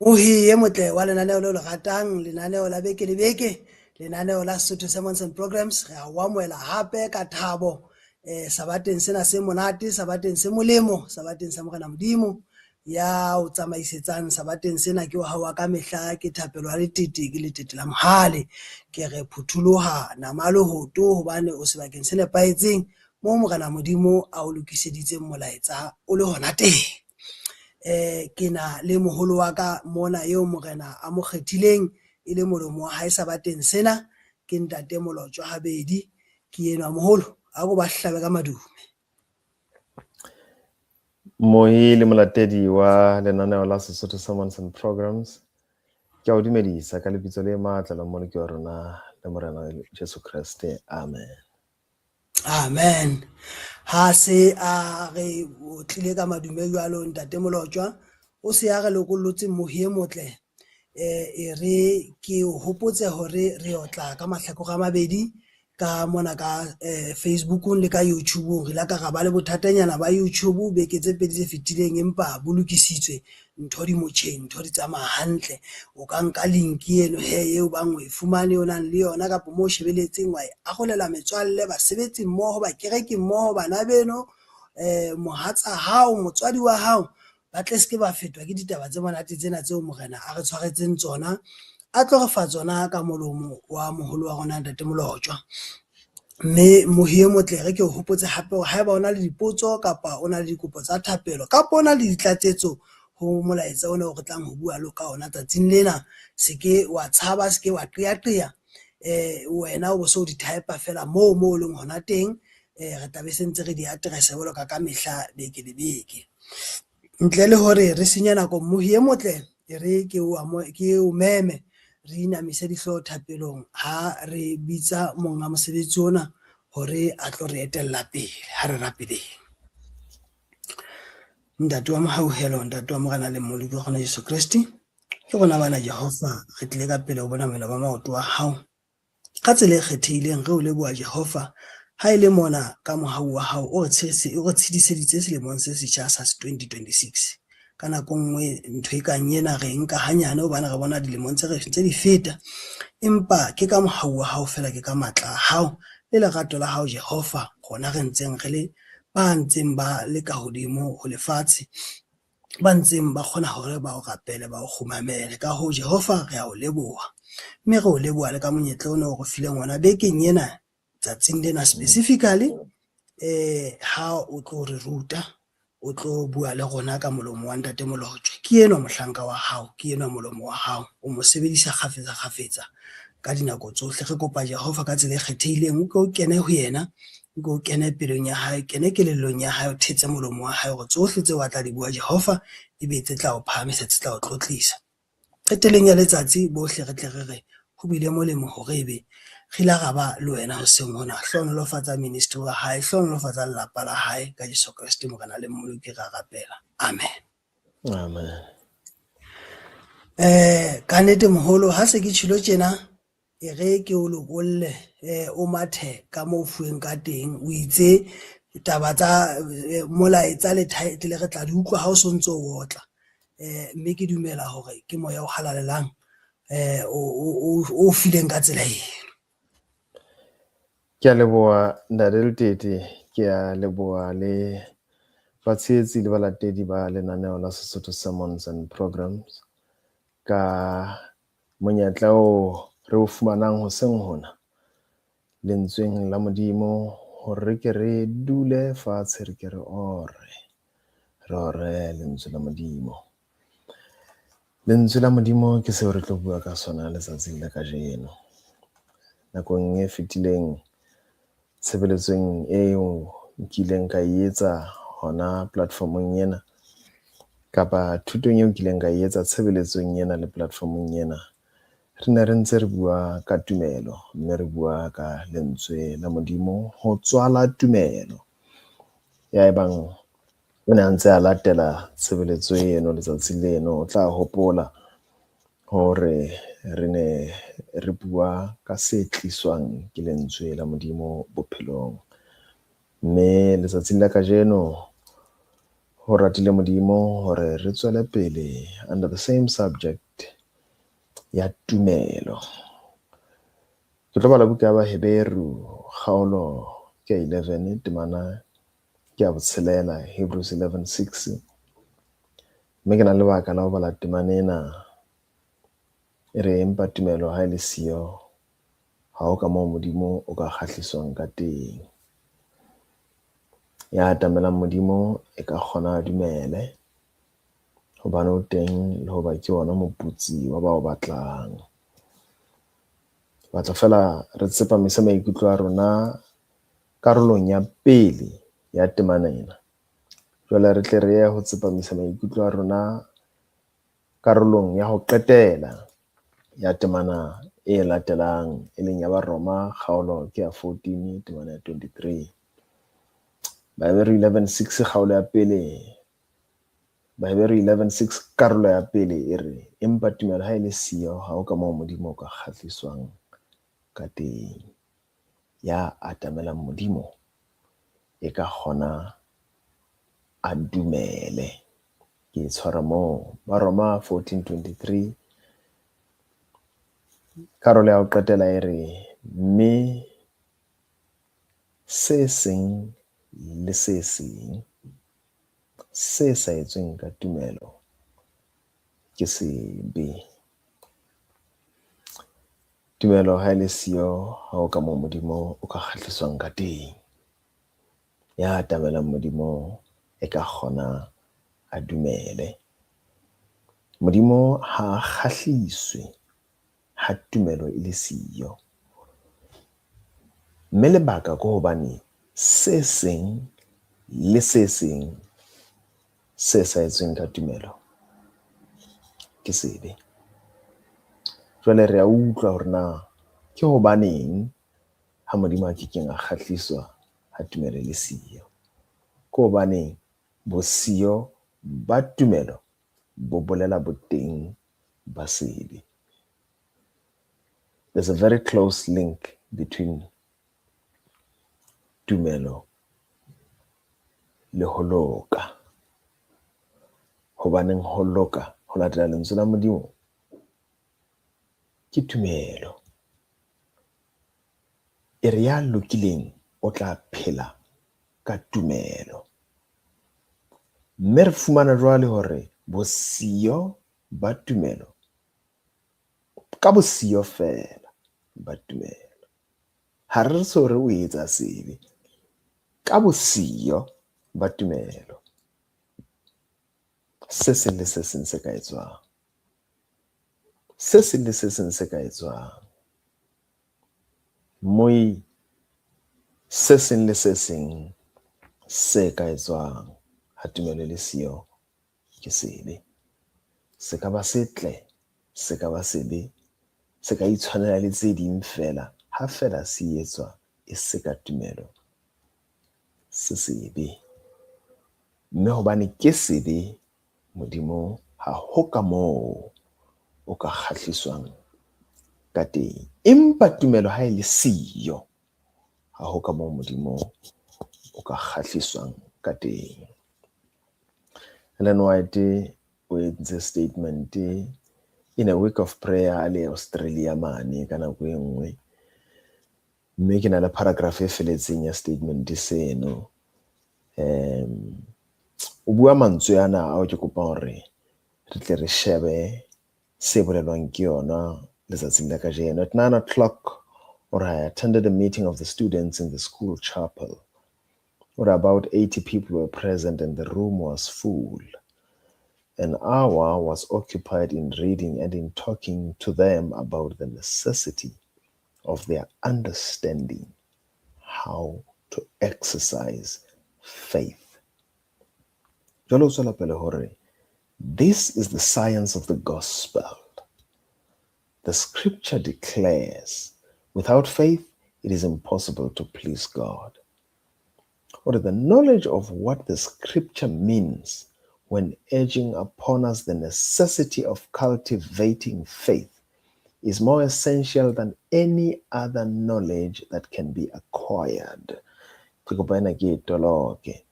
Mohi e motle wa lenaneo leo le ratang, lenaneo la beke le beke, lenaneo la Sesotho Sermons and Programs. Re a o amohela hape ka thabo sabateng sena se monate, sabateng se molemo, sabateng sa Morena Modimo. Ya o tsamaisetsang sabateng sena ke wa hao wa ka mehla, ke Thapelo ya Letete, ke Letete la Mohale. Ke re phutholoha nama lehoto hobane o sebakeng se nepahetseng moo Morena Modimo a o lokiseditseng molaetsa o le hona teng. Ke na le moholo wa ka mona eo Morena a mo kgethileng e le molomo wa hae sabateng sena, ke Ntate Molotjwa Habedi. Ke enwa moholo, a ko ba hlabe ka madume. Mohi le molatedi wa lenaneo la Sesotho Sermons and Programs, ke a o dumedisa ka lebitso le matla la Mmoloki wa rona le Morena Jesu Kreste. Amen. Amen. Ha se a re o tlile ka madume jwalo Ntate Molotjwa, o se a re lokollotse mohi e motle. E re ke o hopotse hore re otla ka mahlakore a mabedi ka mona ka Facebookong le ka YouTubeong. Re ile ka ra ba le bothatanyana ba YouTube beke tse pedi tse fetileng, empa bo lokisitswe, ntho di motjheng, ntho di tsamaya hantle. O ka nka link eno he eo bang o e fumane o nang le yona kapa moo o shebeletseng wa e arolela metswalle, basebetsi mmoho, bakereki mmoho, bana beno, mohatsa hao, motswadi wa hao, ba tle se ke ba fetwa ke ditaba tse monate tsena tseo Morena a re tshwaretseng tsona, a tlo re fa tsona ka molomo wa moholo wa rona Ntate Molotjwa. Mme mohi e motle re ke o hopotse hape hore haeba o na le dipotso kapa o na le dikopo tsa thapelo kapa o na le ditlatsetso ho molaetsa ona o re tlang ho bua le ka ona tsatsing lena, se ke wa tshaba, se ke wa qeaqea, wena o bo so di type fela moo mo leng hona teng, re tla be se ntse re di address jwalo ka ka mehla beke le beke. Ntle le hore re senye nako, mohi e motle e re ke o meme re inamise dihlooho thapelong ha re bitsa monga mosebetsi ona hore a tlo re etella pele. Ha re rapeleng. Ntate wa mohauhelo, Ntate wa Morena le Mmoloki wa rona Jesu Kreste, ke rona bana Jehova, re tlile ka pele ho bona mela ba maoto a hao. Ka tsela e kgethehileng re o leboha Jehova, ha e le mona ka mohau wa hao o re tshediseditse selemong se setjha sa 2026. Ka nako nngwe ntho e kang ena re nka hanyane hobane re bona dilemong tse di feta, empa ke ka mohau wa hao fela, ke ka matla a hao le lerato la hao Jehova, rona re ntseng re le ba ntseng ba le ka hodimo ho lefatshe, ba ntseng ba kgona hore ba o rapele, ba o kgumamele. Ka hoo Jehova re a o leboha, mme re o leboha le ka monyetla ona o re fileng ona bekeng ena, tsatsing lena specifically, ha o tlo re ruta, o tlo bua le rona ka molomo wa Ntate Molotjwa. Ke enwa mohlanka wa hao, ke enwa molomo wa hao, o mo sebedisa kgafetsa kgafetsa ka dinako tsohle. Re kopa Jehova ka tsela e kgethehileng o ke o kene ho yena, o ke o kene pelong ya hae, kene kelellong ya hae, o thetse molomo wa hae hore tsohle tseo a tla di bua Jehova e be tse tla o phahamisa, tse tla o tlotlisa. Qetellong ya letsatsi bohle re tle re re ho bile molemo hore ebe re ile ra ba le wena hoseng hona. Hlohonolofatsa ministry wa hae, hlohonolofatsa lelapa la hae ka Jesu Kreste Morena le Mmoloki ra rapela. Amen. Amen. Ka nnete moholo, ha se ke tjhilo tjena, e re ke o lokolle, o mathe ka moo fuweng ka teng. O itse taba tsa molaetsa le title re tla di utlwa ha o sontso o otla. Mme ke dumela hore ke moya o halalelang o fileng ka tsela eno. Ke a leboha Ntate Letete, ke a leboha le batshehetsi le balatedi ba lenaneo la Sesotho Sermons and Programs ka monyetla o re o fumanang hoseng hona lentsweng la Modimo hore re ke re dule fatshe, re ke re ore, re ore lentswe la Modimo. Lentswe la Modimo ke seo re tlo bua ka sona letsatsing la kajeno. Nakong e fetileng tshebeletsong eo nkileng ka e etsa hona platformong ena kapa thutong eo nkileng ka e etsa tshebeletsong ena le platformong ena, re ne re ntse re bua ka tumelo, mme re bua ka lentswe la Modimo ho tswala tumelo. Ya ebang o ne a ntse a latela tshebeletso eno letsatsi leno, o tla hopola hore re ne re bua ka se tliswang ke lentswe la Modimo bophelong. Mme letsatsing la kajeno Ho ratile Modimo hore re tswele pele under the same subject ya tumelo. Ke tlo bala buka ya Baheberu kgaolo ke ya 11 temana ke ya botshelela, Hebrews 11:6. Mme ke na le lebaka la ho bala temana ena e re, empa tumelo ha e le siyo, ha ho ka moo Modimo o ka kgahliswang ka teng. Ya atamelang Modimo e ka kgona a dumele hobane o teng le hoba ke ona moputsi wa bao batlang. Batla feela re tsepamise maikutlo a rona karolong ya pele ya temana ena. Jwale re tle re ye ho tsepamisa maikutlo a rona karolong ya ho qetela ya temana e latelang, e leng ya Baroma kgaolo ke ya 14 temana ya 23. Baheberu 11:6 kgaolo ya pele, Baheberu 11:6 karolo ya pele e re, empa tumelo ha e le siyo, ha ho ka moo Modimo o ka kgahliswang ka teng. Ya atamelang Modimo e ka kgona a dumele. Ke e tshwara moo. Baroma 14:23 karolo ya ho qetela e re, mme se seng le se seng se sa etsweng ka tumelo ke sebe. Tumelo ha e le siyo, ha ho ka moo Modimo o ka kgahliswang ka teng. Ya atamelang Modimo e ka kgona a dumele. Modimo ha a kgahliswe ha tumelo e le siyo. Mme lebaka ke hobane se seng le se seng se sa etsweng ka tumelo ke sebe. Jwale re a utlwa hore na ke hobaneng ha Modimo a kekeng a kgahliswa ha tumelo e le siyo. Ke hobane bosiyo ba tumelo bo bolela boteng ba sebe. There's a very close link between tumelo le ho loka. Hobaneng ho loka ho latela lentswe la Modimo ke tumelo. E re ya lokileng o tla phela ka tumelo. Mme re fumana jwale hore bosiyo ba tumelo, ka bosiyo feela ba tumelo, ha re so re o etsa sebe, ka bosiyo ba tumelo, se seng le se seng se ka etswang, se seng le se seng se ka etswang, moi se seng le se seng se ka etswang ha tumelo e le siyo ke sebe. Se ka ba setle, se ka ba sebe, se ka itshwanela le tse ding feela, ha feela se etswa e se ka tumelo, se sebe. Mme hobane ke sebe, Modimo ha ho ka moo o ka kgahliswang ka teng. Empa tumelo ha e le siyo, ha ho ka moo Modimo o ka kgahliswang ka teng. Ellen White o entse statement in a week of prayer a le Australia mane ka nako e nngwe. Mme ke na le paragraph e feletseng ya statement seno. O bua mantswe ana ao ke kopang hore re tle re shebe se bolelwang ke yona letsatsing la kajeno. At 9 o'clock, or I attended a meeting of the students in the school chapel, where about 80 people were present and the room was full. An hour was occupied in reading and in talking to them about the necessity of their understanding how to exercise faith. Jwale o tswela pele hore, this is the science of the gospel. The scripture declares, without faith, it is impossible to please God. Or the knowledge of what the scripture means when urging upon us the necessity of cultivating faith is more essential than any other knowledge that can be acquired. Ke kopa ena ke e toloke.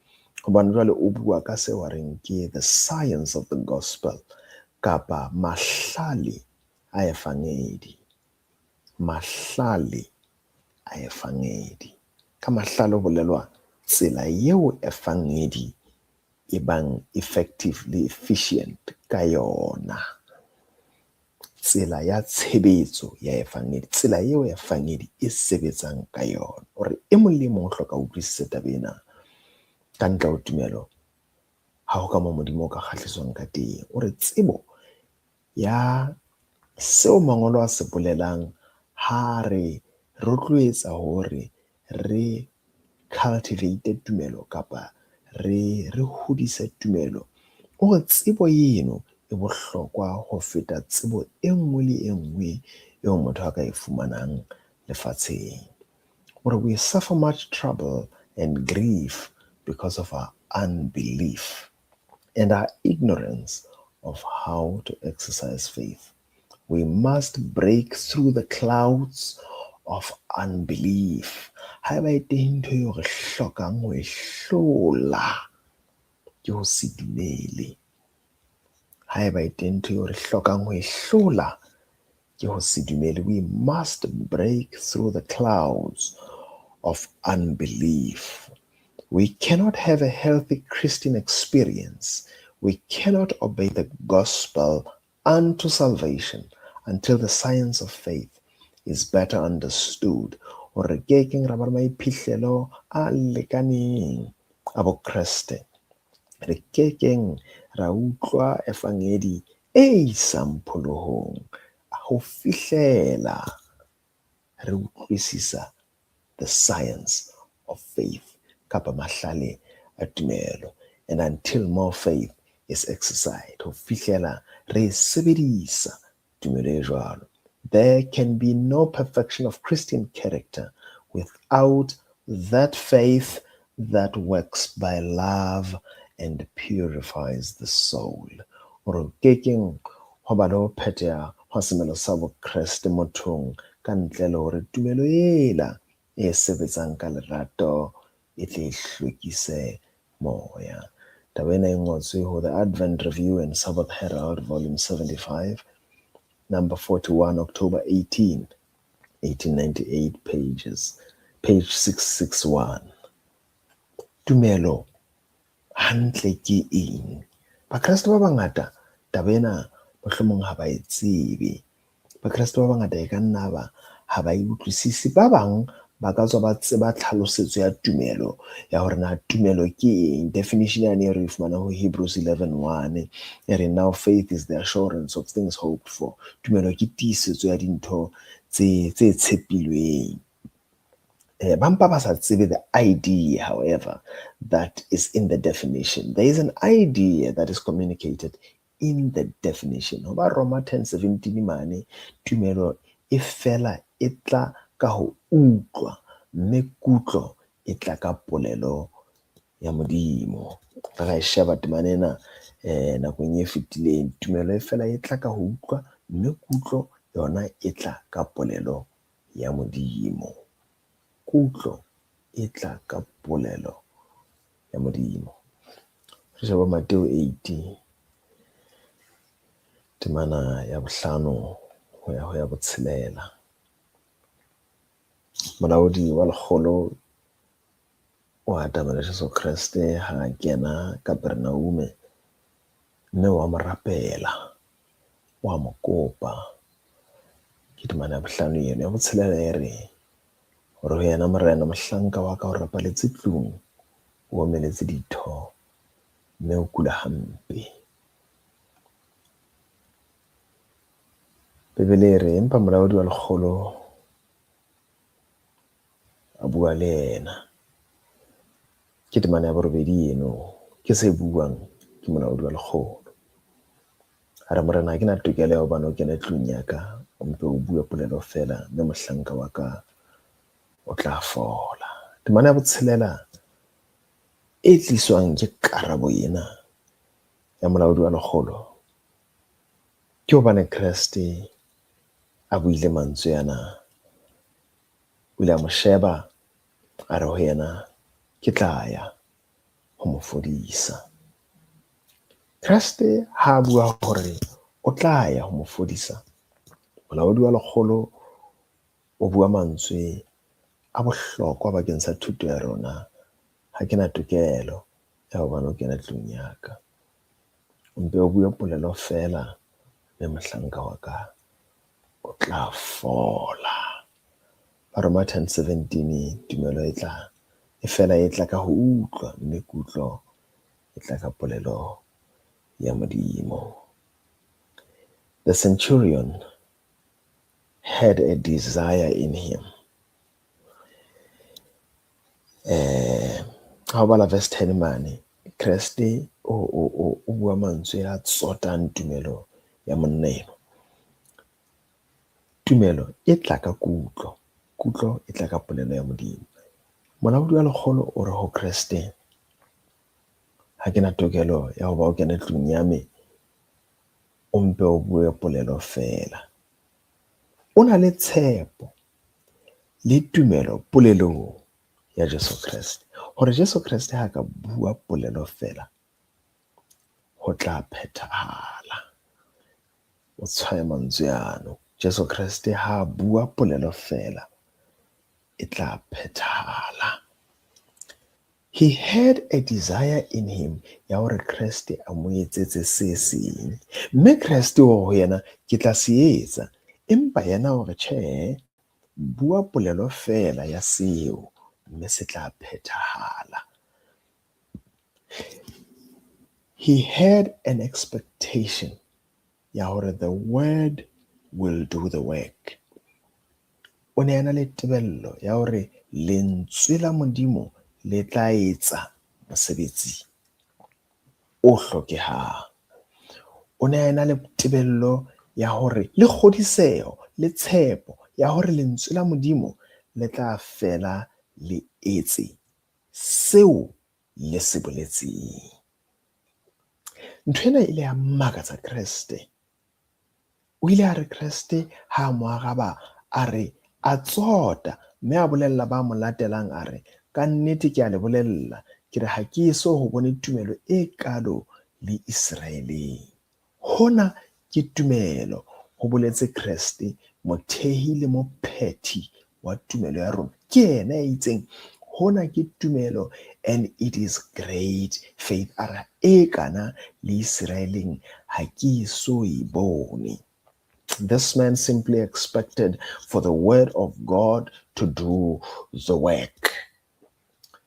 Hobane jwale o bua ka seo a reng ke the science of the gospel kapa mahlale a evangedi. Mahlale a evangedi. Ka mahlale ho bolelwa tsela eo evangedi e bang effective le efficient ka yona. Tsela ya tshebetso ya evangedi, tsela eo evangedi e sebetsang ka yona. Hore e mong le e mong o hloka ho utlwisisa taba ena. Ka ntle ho tumelo, ha ho ka moo Modimo o ka kgahliswang ka teng. O re tsebo ya seo mangolo a se bolelang ha re rotloetsa hore re cultivate tumelo kapa re hodise tumelo. O re tsebo eno e bohlokwa ho feta tsebo e nngwe le e nngwe eo motho a ka e fumanang lefatsheng. O re we suffer much trouble and grief because of our unbelief and our ignorance of how to exercise faith. We must break through the clouds of unbelief. Haeba e teng ntho eo re hlokang ho e hlola ke ho se dumele. Haeba e teng ntho eo re hlokang ho e hlola ke ho se dumele. We must break through the clouds of unbelief. We cannot have a healthy Christian experience. We cannot obey the gospel unto salvation until the science of faith is better understood. Hore ke keng ra ba le maiphihlelo a lekaneng a bokreste. Re ke keng ra utlwa evangedi e isang pholohong ho fihlela re utlwisisa the science of faith kapa mahlale a tumelo, and until more faith is exercised, ho fihlela re sebedisa tumelo e jwalo. There can be no perfection of Christian character without that faith that works by love and purifies the soul. Hore ke keng ho ba le ho phetheha hwa semelo sa bokreste mothong ka ntle le hore tumelo ela e sebetsang ka lerato e tle e hlwekise moya. Taba ena e ngotswe ho The Advent Review and Sabbath Herald, Volume 75, number 41, October 18, 1898, page 661. Tumelo hantle ke eng? Bakreste ba bangata taba ena mohlomong ha ba e tsebe. Bakreste ba bangata e ka nna ba ha ba e utlwisise. Ba bang ba ka tswa ba tseba tlhalosetso ya tumelo ya hore na tumelo ke eng. Definition yane e re e fumanang ho Hebrews 11:1 e re now faith is the assurance of things hoped for. Tumelo ke tiisetso ya dintho tse tshepilweng. Ba mpa ba sa tsebe the idea, however, that is in the definition. There is an idea that is communicated in the definition. Ho ba Roma 10:17 mane, tumelo e fela e tla ka ho utlwa, mme kutlo e tla ka polelo ya Modimo. Re ra e sheba temana ena nakong e fetileng. Tumelo e fela e tla ka ho utlwa, mme kutlo yona e tla ka polelo ya Modimo. Kutlo e tla ka polelo ya Modimo. Re sheba Mateo 8 temana ya bohlano ho ya ho ya botshelela. Molaodi wa lekgolo o atamela Jesu Kreste ha a kena Kapernauma, mme wa mo rapela, wa mo kopa. Ke temana ya bohlano eno. Ya botshelela e re hore ho yena Morena, mohlanka wa ka o rapaletse tlung, o omeletse ditho, mme o kula hampe. Bibele e re empa molaodi wa lekgolo a bua le yena. Ke temana ya borobedi eno, ke se buang ke molaodi wa lekgolo. A re Morena, ha ke na tokelo ya hobane o kene tlung ya ka, o mpe o bue polelo feela, mme mohlanka wa ka o tla fola. Temana ya botshelela e tliswang ke karabo ena ya molaodi wa lekgolo ke hobane Kreste a buile mantswe ana. O ile a mo sheba, a re ho yena, ke tla ya ho mo fodisa. Kreste ha a bua hore o tla ya ho mo fodisa, molaodi wa lekgolo o bua mantswe a bohlokwa bakeng sa thuto ya rona. Ha ke na tokelo ya hobane o kena tlung ya ka. O mpe o bue polelo feela mme mohlanka wa ka o tla fola. Baroma 10:17, tumelo e tla e fela e tla ka ho utlwa, mme kutlo e tla ka polelo ya Modimo. The centurion had a desire in him. Ha o bala verse 10 mane, Kreste o bua mantswe a tsotang tumelo ya monna eno. Tumelo e tla ka kutlo, kutlo e tla ka polelo ya Modimo. Molaodi wa lekgolo o re ho Kreste, ha ke na tokelo ya ho ba o kene tlung ya me, o mpe o bue polelo feela. O na le tshepo le tumelo polelong ya Jesu Kreste, hore Jesu Kreste ha ka bua polelo feela, ho tla phethahala. O tshwaye mantswe ano. Jesu Kreste ha bua polelo feela, e tla phethahala. He had a desire in him ya hore Kreste a mo etsetse se seng. Mme Kreste o re ho yena, ke tla se etsa. Empa yena o re, tjhe, bua polelo feela ya seo, mme se tla phethahala. He had an expectation ya hore the word will do the work. O ne a na le tebello ya hore lentswe la Modimo le tla etsa mosebetsi o hlokehang. O ne a ena le tebello ya hore le kgodiseho le tshepo ya hore lentswe la Modimo le tla fela le etse seo le se boletseng. Ntho ena e ile ya makatsa Kreste. O ile a re Kreste ha a mo araba a re a tsota, mme a bolella ba mo latelang a re, ka nnete ke a le bolella, ke re ha ke eso ho bone tumelo e kalo le Iseraeleng. Hona ke tumelo, ho boletse Kreste, mothehi le mophethi wa tumelo ya rona. Ke yena ya itseng, hona ke tumelo and it is great faith. A re e kana le Iseraeleng ha ke eso e bone. This man simply expected for the word of God to do the work.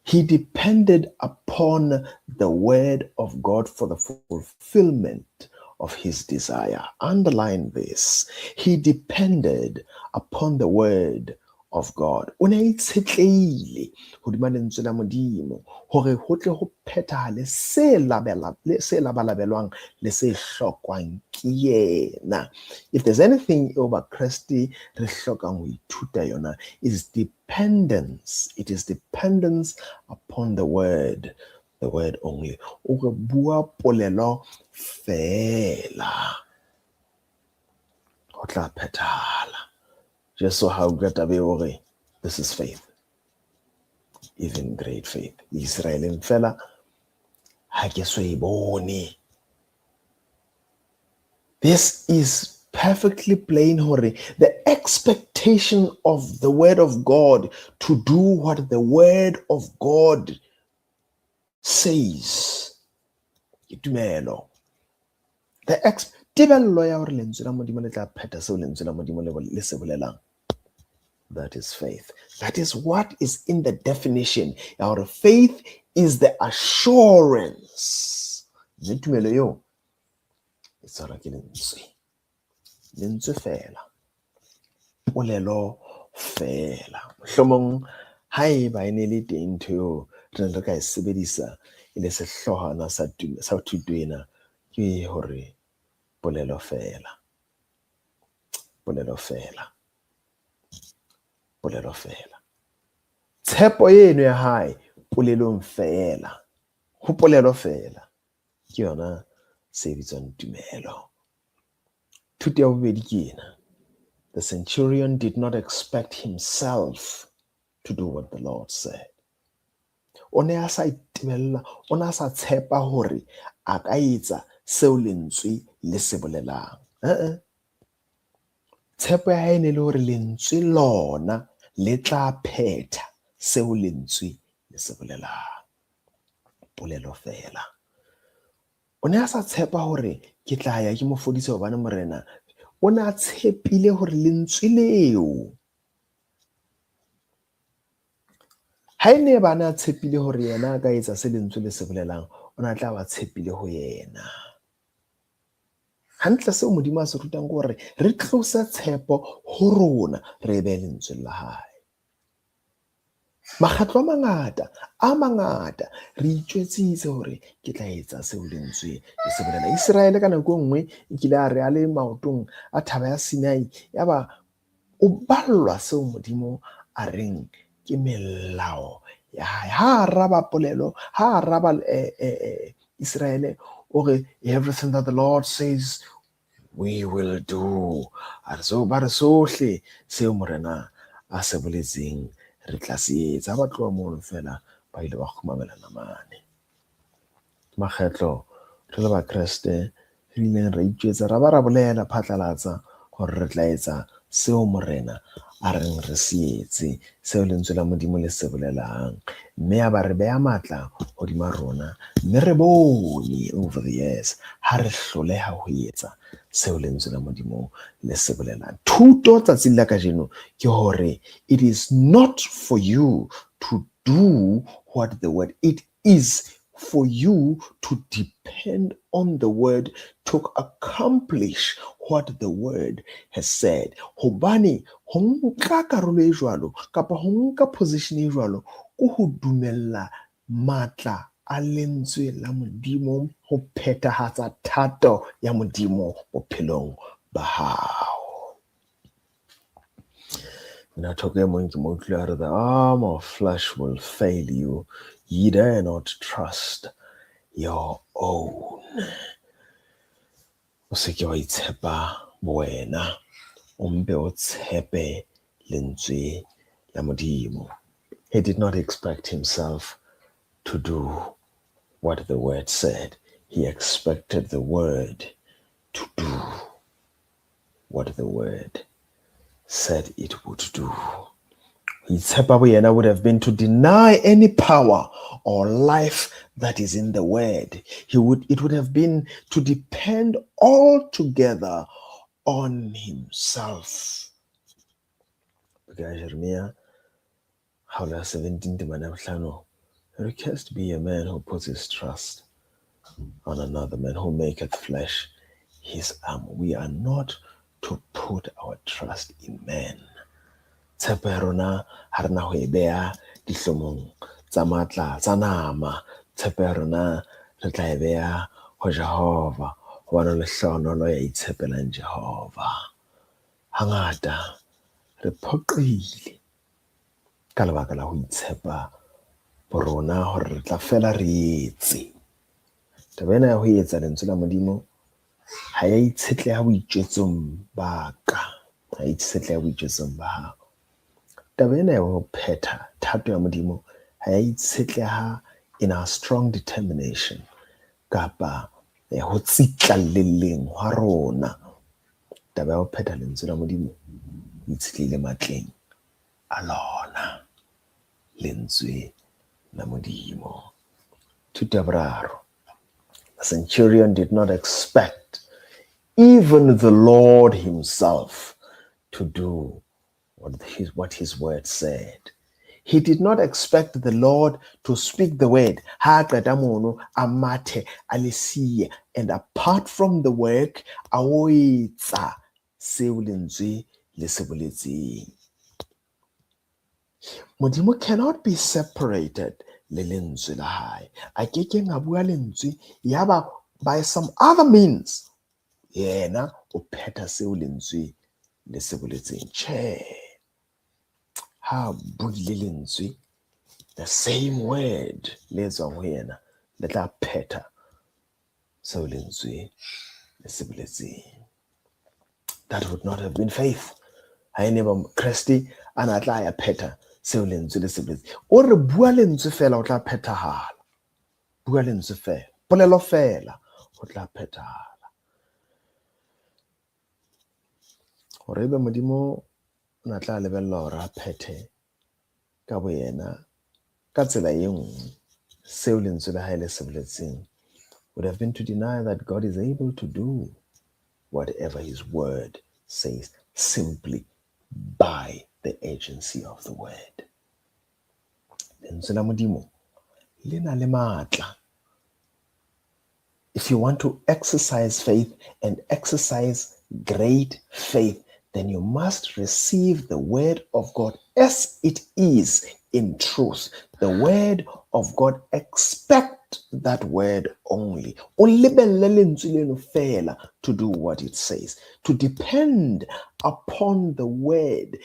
He depended upon the word of God for the fulfillment of his desire. Underline this. He depended upon the word of God. O ne a itshetlehile hodima lentswe la Modimo hore ho tle ho phethahale se labalabelwang le se hlokwang ke yena. If there's anything eo Bakreste re hlokang ho ithuta yona, is dependence. It is dependence upon the word only. O re bua polelo feela, ho tla phethahala. Jesu ha utlwa taba eo, o re, this is faith, even great faith. Israeleng fela ha ke so e bone. This is perfectly plain hore the expectation of the word of God to do what the word of God says. Ke tumelo. The tebello ya hore lentswe la Modimo le tla phetha seo lentswe la Modimo le se bolelang. That is faith. That is what is in the definition. Ya hore faith is the assurance. Mme tumelo eo e tshwarwa ke lentswe. Lentswe feela. Polelo feela. Mohlomong haeba e ne le teng ntho eo re ne re ka e sebedisa e le sehloohwana sa thuto ena, ke hore polelo feela. Polelo feela. Polelo feela. Tshepo eno ya hae polelong feela. Ho polelo feela. Ke yona se bitswang tumelo. Thuto ya bobedi ke ena. The centurion did not expect himself to do what the Lord said. O ne a sa itebella, o ne a sa tshepa hore a ka etsa seo lentswe le se bolelang. Eh-eh. Tshepo ya hae e ne le hore lentswe lona le tla phetha seo lentswe le se bolelang. Polelo feela. O ne a sa tshepa hore ke tla ya ke mo fodise hobane morena o ne a tshepile hore lentswe leo ha e ne ba ne a tshepile hore yena a ka etsa se lentswe le se bolelang, o ne a tla ba tshepile ho yena. Hantle seo Modimo a se rutang ke hore re tlose tshepo ho rona, re e behe lentsweng la hae. Makgetlo a mangata re itjwetsitse hore ke tla etsa seo lentswe le se bolela. Iseraele ka nako e nngwe e kile a re a le maotong a thaba ya Sinai, yaba o ballwa seo Modimo a reng ke melao ya hae. Ha araba polelo, ha araba Iseraele o re everything that the Lord says we will do. A re so ba re sohle seo morena a se boletseng re tla se etsa. Ha ba tloha mono fela ba ile ba kgumamela namane. Makgetlo re le Bakreste re ileng ra itjwetsa ra ba ra bolela phatlalatsa hore re tla etsa seo morena a reng re se etse, seo lentswe la Modimo le se bolelang. Mme ya ba re beha matla hodima rona, mme re bone over the years ha re hloleha ho etsa seo lentswe la Modimo le se bolelang. Thuto tsatsing la kajeno ke hore it is not for you to do what the word, it is for you to depend on the word to accomplish what the word has said. Hobane ho nka karolo e jwalo kapa ho nka position e jwalo ke ho dumella matla a lentswe la Modimo ho phethahatsa thato ya Modimo bophelong ba hao. Nna thoko e mong ke mo utlwile a re, the arm of flesh will fail you, ye dare not trust your own. O se ke wa itshepa bowena, o mpe o tshepe lentswe la Modimo. He did not expect himself to do what the word said. He expected the word to do what the word said it would do. Ho itshepa boyena would have been to deny any power or life that is in the word. It would have been to depend altogether on himself. Buka ya Jeremia, kgaolo ya 17 temana ya bohlano, Cursed be a man who puts his trust on another man, who maketh flesh his arm. We are not to put our trust in man. Tshepo ya rona ha re na ho e beha dihlomong tsa matla tsa nama. Tshepo ya rona re tla e beha ho Jehova, hobane lehlohonolo ya itshepelang Jehova. Hangata re phoqehile ka lebaka la ho itshepa borona hore re tla fela re etse. Taba ena ya ho etsa lentswe la Modimo ha ya itshetleha boitjwetsong ba ka, ha ya itshetleha boitjwetsong ba hao. Taba ena ya ho phetha thato ya Modimo ha ya itshetleha in our strong determination kapa ho tsitlalleleng hwa rona. Taba ya ho phetha lentswe la Modimo e itshetlehile matleng a lona, lentswe la Modimo. Thuto ya boraro. The centurion did not expect even the Lord himself to do what his word said. He did not expect the Lord to speak the word. Ha qeta mono a mathe a le siye, and apart from the work a o etsa seo lentswe le se boletseng. Modimo cannot be separated le lentswe la hae. A kekeng a bua lentswe yaba by some other means yena o phetha seo lentswe le se boletseng. Tjhe, ha buile lentswe, the same word le tswang ho yena le tla phetha seo lentswe le se boletseng. That would not have been faith. Ha e ne ba Kreste a na tla ya phetha Seo lentswe le se boletse. O re bua lentswe feela o tla phethahala. Bua lentswe feela, polelo feela ho tla phethahala. Hore ebe Modimo o na tla lebella hore a phethe ka boyena ka tsela e nngwe seo lentswe la hae le se boletseng, would have been to deny that God is able to do whatever his word says simply by the agency of the word. Lentswe la Modimo le na le matla. If you want to exercise faith and exercise great faith, then you must receive the word of God as it is in truth. The word of God, expect that word only. O lebelle lentswe leno feela to do what it says. To depend upon the word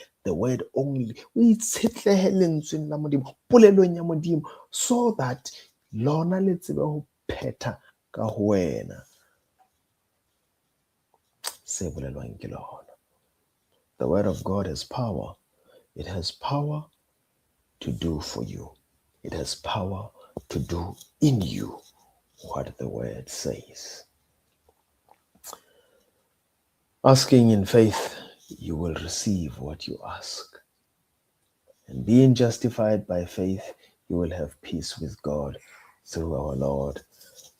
only. O itshetlehe lentsweng la Modimo, polelong ya Modimo, so that lona le tsebe ho phetha ka ho wena se bolelwang ke lona. The word of God has power. It has power to do for you. It has power to do in you what the word says. Asking in faith, you will receive what you ask. And being justified by faith, you will have peace with God through our Lord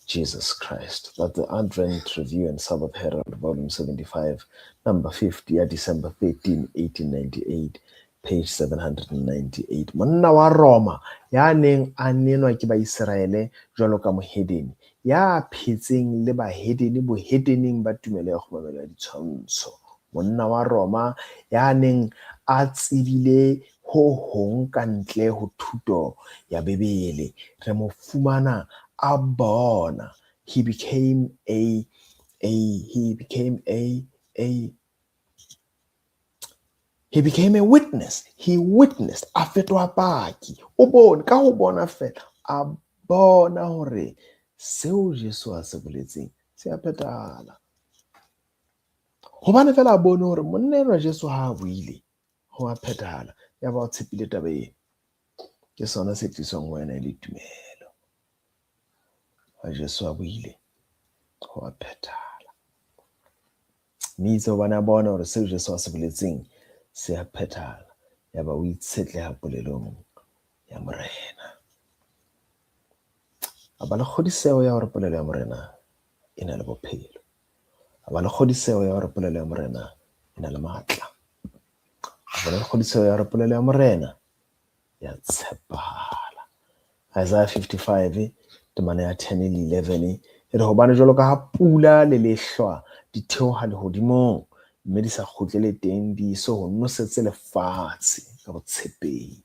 Jesus Christ. That's the Advent Review and Sabbath Herald, Volume 75, number 50, ya December 13, 1898, page 798. Monna wa Roma ya neng a nenwa ke Baiseraele jwalo ka mohedene, ya phetseng le bahedene bohedeneng ba tumelo ya kgumamelo ya ditshwantsho. Monna wa Roma ya neng a tsebile ho hong ka ntle ho thuto ya Bibele, re mo fumana a bona. He became a he became a he became a witness. He witnessed. A fetoha paki. O bone ka ho bona fela, a bona hore seo Jesu a se boletseng se a phethahala. Hobane fela a bone hore monna enwa Jesu ha a buile ho a phethahala, ya ba o tshepile taba eno. Ke sona se tliswang ho wena e le tumelo. Ha Jesu a buile ho a phethahala. Mme itse hobane a bona hore seo Jesu a se boletseng se a phethahala, ya ba o itshetleha polelong ya Morena. A ba le kgodiseho ya hore polelo ya Morena e na le bophelo. A ba le kgodiseho ya hore polelo ya Morena e na le matla. A ba le kgodiseho ya hore polelo ya Morena ya tshepahala. Isaiah 55, temana ya 10 le 11, e re hobane jwalo ka ha pula le lehlwa di theoha lehodimong, mme di sa kgutlele teng, di iso ho nosetse lefatshe ka botshepehi,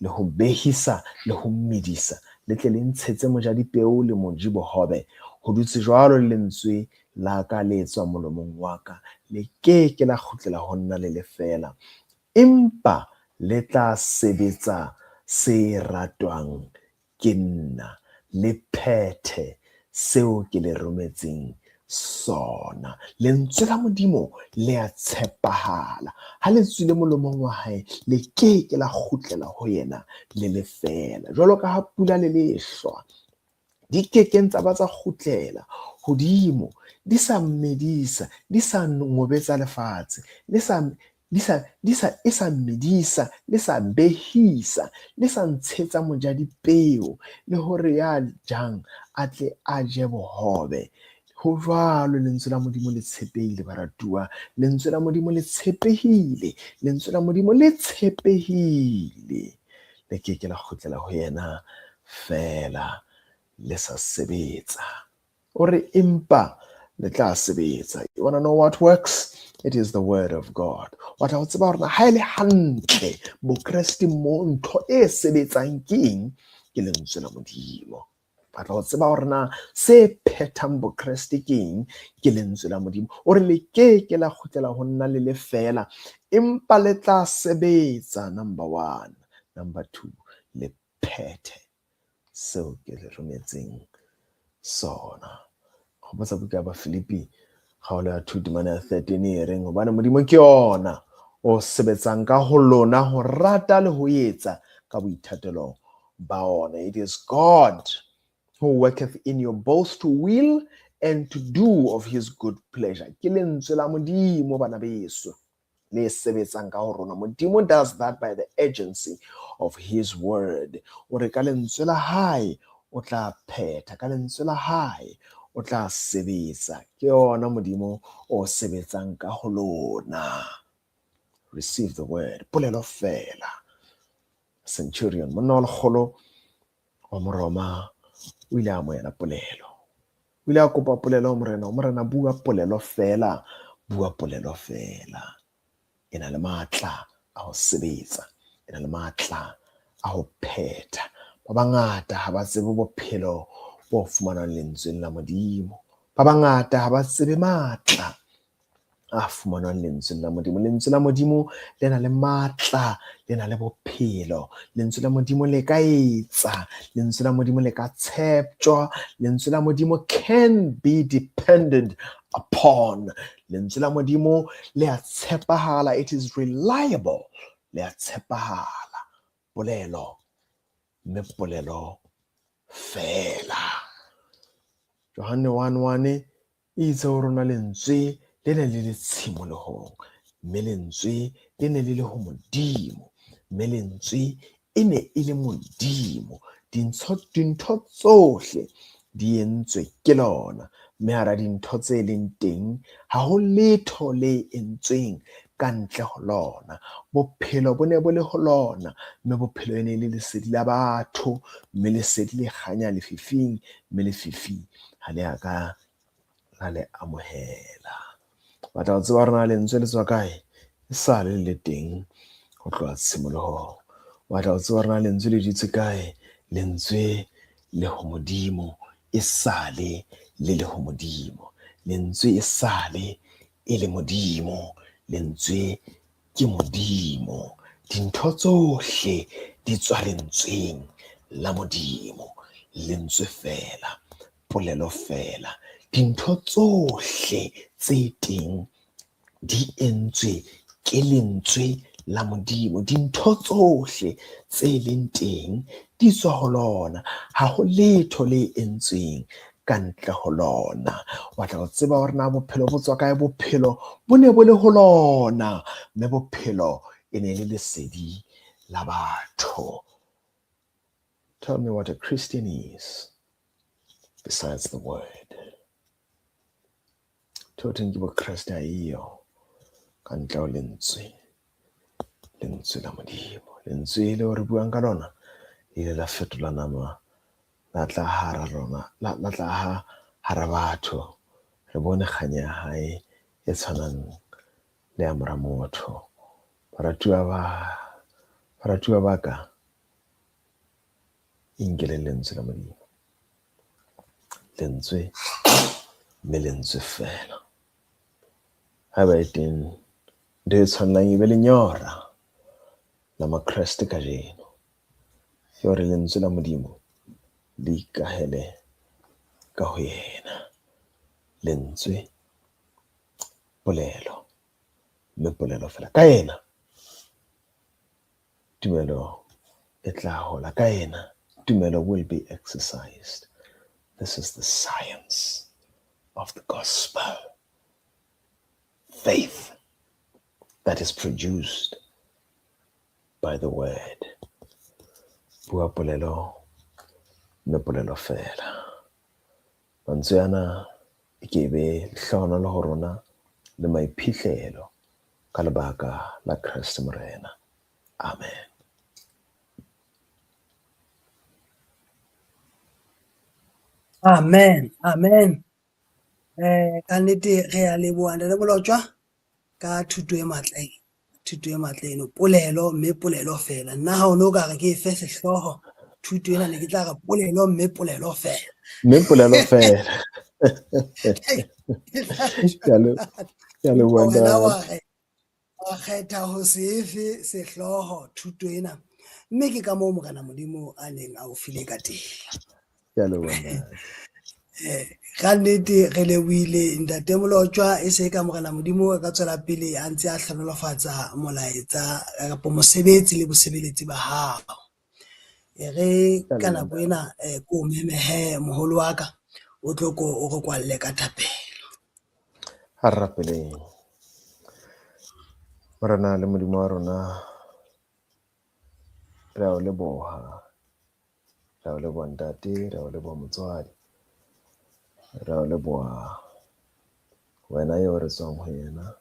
le ho behisa le ho medisa, le tle le ntshetse moja dipeo le moji bohobe. Ho dutse jwalo le lentswe la ka le tswang molomong wa ka, le ke ke la kgutlela ho nna le le feela, empa le tla sebetsa se ratwang ke nna, le phethe seo ke le rometseng sona. Lentswe la Modimo le a tshepahala. Ha le tswile molomong wa hae, le ke ke la kgutlela ho yena le le feela. Jwalo ka ha pula le lehlwa di kekeng tsa ba tsa kgutlela hodimo, di sa medisa, di sa ngobetsa lefatshe, le sa di sa di sa e sa medisa, le sa behisa, le sa ntshetsa moja dipeo, le hore ya jang a tle a je bohobe. Ho jwalo lentswe la Modimo le tshepehile, baratuwa. Lentswe la Modimo le tshepehile. Lentswe la Modimo le tshepehile. Le ke ke la kgutlela ho yena feela le sa sebetsa. O re empa le tla sebetsa. You wanna know what works? It is the word of God. Wa tla ho tseba hore na ha e le hantle Bokreste mo ntho e sebetsang ke eng? Ke lentswe la Modimo. Batla ho tseba hore na se phethang Bokreste ke eng? Ke lentswe la Modimo. O re le ke ke la kgutlela ho nna le le feela, empa le tla sebetsa, number one. Number two, le phethe seo ke le rometseng sona. Hopotsa buka ya Bafilipi kgaolo ya 2 temana ya 13 e reng hobane Modimo ke yona o sebetsang ka ho lona ho rata le ho etsa ka boithatelo ba ona. It is God who worketh in you both to will and to do of his good pleasure. Ke lentswe la Modimo, bana beso, le sebetsang ka ho rona. Modimo does that by the agency of his word. O re ka lentswe la hae o tla phetha, ka lentswe la hae o tla sebetsa. Ke yona Modimo o sebetsang ka ho lona. Receive the word. Polelo fela. Centurion, monna wa lekgolo wa Moroma, o ile a amohela polelo. O ile a kopa polelo ho Morena. Morena, bua polelo fela, bua polelo fela. E na le matla a ho sebetsa, e na le matla a ho phetha. Ba bangata ha ba tsebe bophelo bo fumanwang lentsweng la Modimo. Ba bangata ha ba tsebe matla a fumanwang lentsweng la Modimo. Lentswe la Modimo le na le matla, le na le bophelo. Lentswe la Modimo le ka etsa, lentswe la Modimo le ka tsheptjwa, lentswe la Modimo can be depended upon. Lentswe la Modimo le a tshepahala, it is reliable, le a tshepahala. Polelo, mme polelo fela. Johanne 1:1 e itse ho rona lentswe le ne le le tshimolohong, mme lentswe le ne le le ho Modimo, mme lentswe e ne e le Modimo. Dintho tsohle di entswe ke lona, mme hara dintho tse leng teng ha ho letho le entsweng ka ntle ho lona. Bophelo bo ne bo le ho lona, mme bophelo e ne e le lesedi la batho, mme lesedi le kganya lefifing, mme lefifi ha le a ka la le amohela. Batla ho tseba hore na lentswe le tswa kae? E sa le le teng ho tloha tshimolohong. Batla ho tseba hore na lentswe le dutse kae? Lentswe le ho Modimo, e sale le le ho Modimo. Lentswe e sale e le Modimo. Lentswe ke Modimo. Dintho tsohle di tswa lentsweng la Modimo. Lentswe fela, polelo fela. Dintho tsohle tse teng di entswe ke lentswe la Modimo. Dintho tsohle tse leng teng di tswa ho lona. Ha ho letho le entsweng ka ntle ho lona. O batla ho tseba hore na bophelo bo tswa kae? Bophelo bo ne bo le ho lona, mme bophelo e ne le lesedi la batho. Tell me what a Christian is besides the word. Ntho e thweng ke bokreste ha eyo ka ntle ho lentswe. Lentswe la Modimo. Lentswe leo re buang ka lona le ile la fetola nama, la tla hara rona, la tla ha hara batho. Re bone kganya ya hae e tshwanang le ya mora motho. Baratuwa ba ka, inkeleng lentswe la Modimo. Lentswe, mme lentswe fela. Haeba e teng ntho e tshwanelang e be lenyora la Makreste kajeno, ke hore lentswe la Modimo le ikahele ka ho yena. Lentswe, polelo, mme polelo fela. Ka yena tumelo e tla hola. Ka yena tumelo will be exercised. This is the science of the gospel. Faith that is produced by the word. Bua polelo, mme polelo fela. Mantswe ana e ke be lehlohonolo ho rona le maiphihlelo ka lebaka la Kreste Morena. Amen. Amen. Amen. Ka nnete re a leboha Ntate Molotjwa ka thuto e matla e, thuto e matla eno, polelo mme polelo fela. Nna ha o no ka re ke e fe sehlooho thuto ena, ne ke tla re polelo mme polelo fela. Mme polelo fela. Ke a leboha Wena ntate. wa kgetha ho se efe sehlooho thuto ena, mme ke ka moo Morena Modimo a neng a o file ka teng. Ke a leboha ntate. Ka nnete re lebohile Ntate Molotjwa e se ka Morena Modimo a ka tswela pele a ntse a hlohonolofatsa molaetsa kapo mosebetsi le bosebeletsi ba hao. E re ka nako ena ko o meme hee moholo wa ka o tlo ko o re kwalle ka thapelo. Ha re rapeleng. Morena le Modimo wa rona, re a o leboha. Re a o leboha ntate, re a o leboha motswadi. Re a o leboha wena eo re tswang ho yena,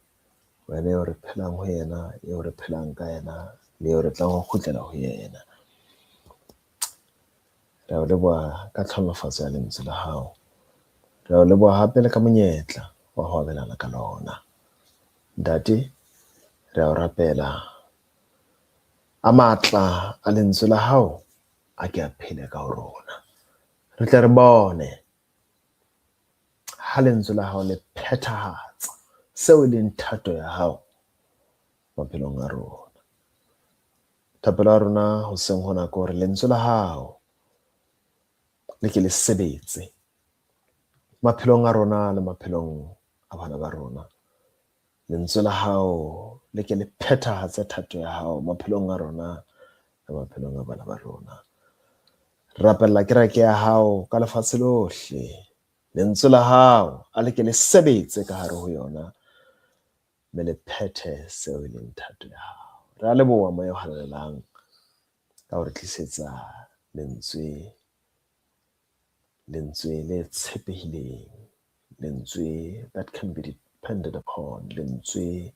wena eo re phelang ho yena, eo re phelang ka yena le eo re tlang ho kgutlela ho yena. Re a o leboha ka tlhonolofatso ya lentswe la hao. Re a o leboha hape le ka monyetla wa ho abelana ka lona. Ntate, re a o rapela a matla a lentswe la hao a ke a phele ka ho rona. Re tle re bone ha lentswe la hao le phethahatsa seo e leng thato ya hao maphelong a rona. Thapelo ya rona hoseng hona ke hore lentswe la hao le ke le sebetse maphelong a rona le maphelong a bana ba rona. Lentswe la hao le ke le phethahatse thato ya hao maphelong a rona le maphelong a bana ba rona. Re rapella kereke ya hao ka lefatshe lohle. Lentswe la hao a le ke le sebetse ka hare ho yona mme le phethe seo e leng thato ya hao. Re a leboha Moya o Halalelang ka ho re tlisetsa lentswe, lentswe le tshepehileng, lentswe that can be depended upon, lentswe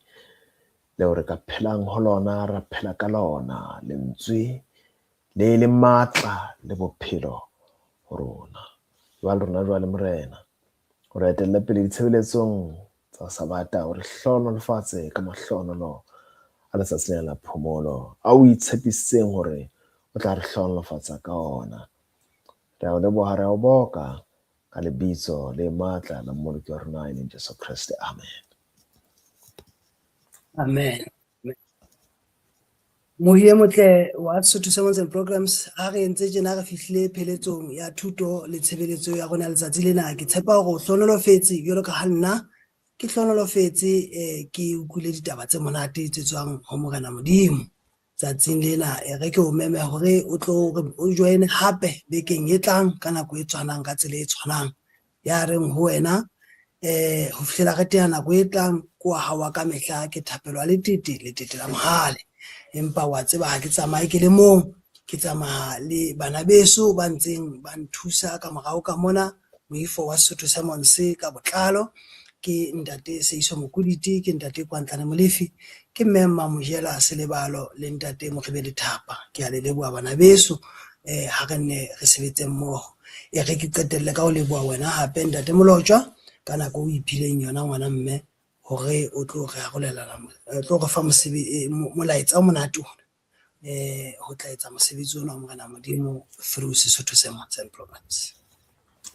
leo re ka phelang ho lona, ra phela ka lona, lentswe le le matla le bophelo ho rona. Jwale rona jwale Morena, o re etelle pele ditshebeletsong tsa Sabata, o re hlohonolofatse ka mahlohonolo a letsatsi lena la phomolo a o itshepisitseng hore o tla re hlohonolofatsa ka ona. Re a o leboha, re a o boka ka lebitso le matla la Mmoloki wa rona e leng Jesu Kreste. Amen. Amen. Mohi e motle wa Sesotho Sermons and Programs, ha re entse tjena re fihlile pheletsong ya thuto le tshebeletso ya rona letsatsi lena. Ke tshepa hore o hlohonolofetse jwalo ka ha nna ke hlohonolofetse, ke utlwile ditaba tse monate tse tswang ho Morena Modimo tsatsing lena. E re ke o meme hore o tlo o join hape bekeng e tlang ka nako e tshwanang, ka tsela e tshwanang. Ya reng ho wena ho fihlela re teana nako e tlang, ke wa hao wa ka mehla, ke Thapelo wa Letete, Letete la Mohale. Empa wa tseba ha ke tsamaye ke le mong, ke tsamaya le bana beso ba ntseng ba nthusa ka morao ka mona, moifo wa Sesotho Sermons ka botlalo. Ke Ntate Seiso Mokoditi, ke Ntate Kwantlane Molefi, ke Mme Mmamojela Selebalo le Ntate Mokgibe Lethapa. Ke a le leboha bana beso, ha re nne re sebetse mmoho. E re ke qetelle ka ho leboha wena hape Ntate Molotjwa ka nako o iphileng yona ngwana mme hore o tlo re arolelana, o tlo re fa molaetsa o monate ona, ho tla etsa mosebetsi ona wa Morena Modimo through Sesotho Sermons and Programs.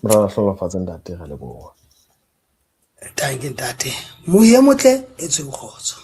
Morena a hlohonolofatse ntate, re leboha. Thank you ntate. Mohi e motle e tshweu kgotso.